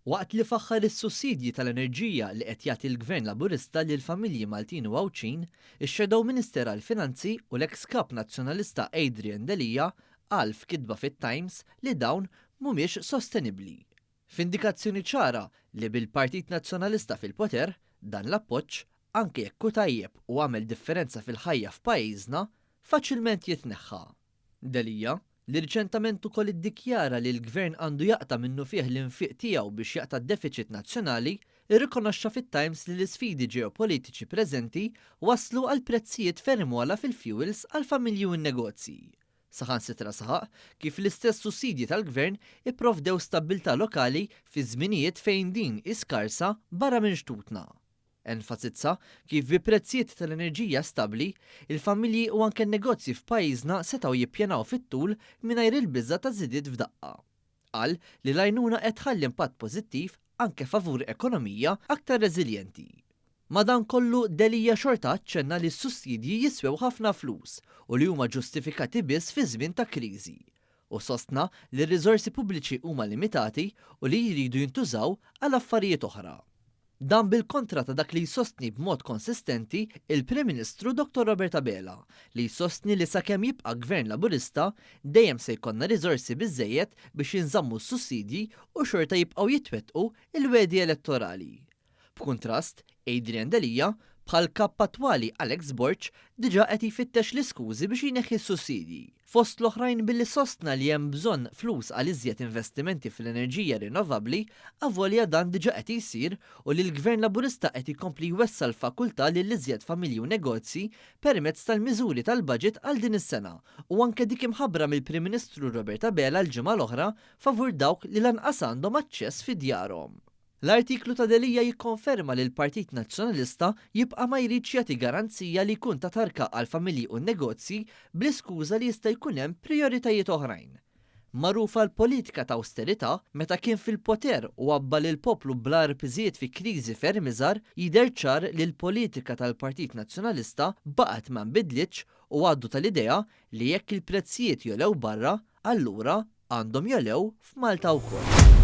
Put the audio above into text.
Waqt li faħħar is-sussidji tal-enerġija li qed jagħti l-Gvern Laburista lill-familji Maltin u Għawdxin, ix-Shadow Minister għall-Finanzi u l-eks Kap Nazzjonalista Adrian Delia qal f'kitba fit-Times li dawn mhumiex sostenibbli. F'indikazzjoni ċara li bil-Partit Nazzjonalista fil-poter, dan l-appoġġ, anke jekk hu tajjeb u għamel differenza fil-ħajja f'pajjiżna, faċilment jitneħħa. Delia, li riċentament ukoll iddikjara li l-Gvern għandu jaqta' minnufih l-infiq tiegħu biex jaqta' d-defiċit nazzjonali, irrikonoxxa fit-Times li l-isfidi ġeopolitiċi preżenti wasslu għal prezzijiet ferm ogħla fil-fjuwils għall-familji u n-negozji. Saħansitra saħaq kif l-istess sussidji tal-Gvern ipprovdew stabbiltà lokali fi żminijiet fejn din hi skarsa barra minn xtutna. Enfasizza kif bi prezzijiet tal-enerġija stabbli, il-familji u anke n-negozji f'pajjiżna setgħu jippjanaw fit-tul mingħajr il-biża' ta' żidiet f'daqqa. Qal li l-għajnuna qed tħalli impatt pożittiv anke favur ekonomija aktar reżiljenti. Madankollu, Delia xorta aċċenna li s-sussidji jiswew ħafna flus u li huma ġustifikati biss fi żmien ta' kriżi. U sostna li r-riżorsi pubbliċi huma limitati u li jridu jintużaw għal affarijiet oħra. Dan bil-kontra ta' dak li jsostni b'mod konsistenti il-Prim Ministru Dottor Robert Abela, li jsostni li sakemm jibqa' Gvern Laburista, dejjem se jkollna riżorsi biżżejjed biex jinżammu s-sussidji u xorta jibqgħu jitwettqu l-wegħdi elettorali. B'kuntrast, Adrian Delia, bħall-Kap attwali Alex Borg, diġà qed jfittex l-iskużi biex jneħħi s-sussidji, fost l-oħrajn billi sostna li hemm bżonn flus għal iżjed investimenti fl-enerġija rinnovabbli avolja dan diġà qed jsir u li l-Gvern Laburista qed jkompli jwessa' l-fakultà lil iżjed familji u negozji permezz tal-miżuri tal-budget għal din is-sena u anke dik imħabbra mill-Prim Ministru Robert Abela l-ġimgħa l-oħra favur dawk li lanqas għandhom aċċess fi djarhom. L-artiklu ta' Delia jikkonferma li l-Partit Nazzjonalista jibqa' ma jridx jagħti garanzija li jkun ta' tarka għall-familji u n-negozji bl-iskuża li jista' jkun hemm prijoritajiet oħrajn. Magħruf għall-politika ta' awsterità, meta kien fil-poter u għabba lill-poplu bl-agħar piżijiet fi kriżi ferm iżgħar, jidher ċar li l-politika tal-Partit Nazzjonalista baqgħet ma nbidlitx u għadu tal-idea li jekk il-prezzijiet jogħlew barra, allura għandhom jogħlew f'Malta wkoll.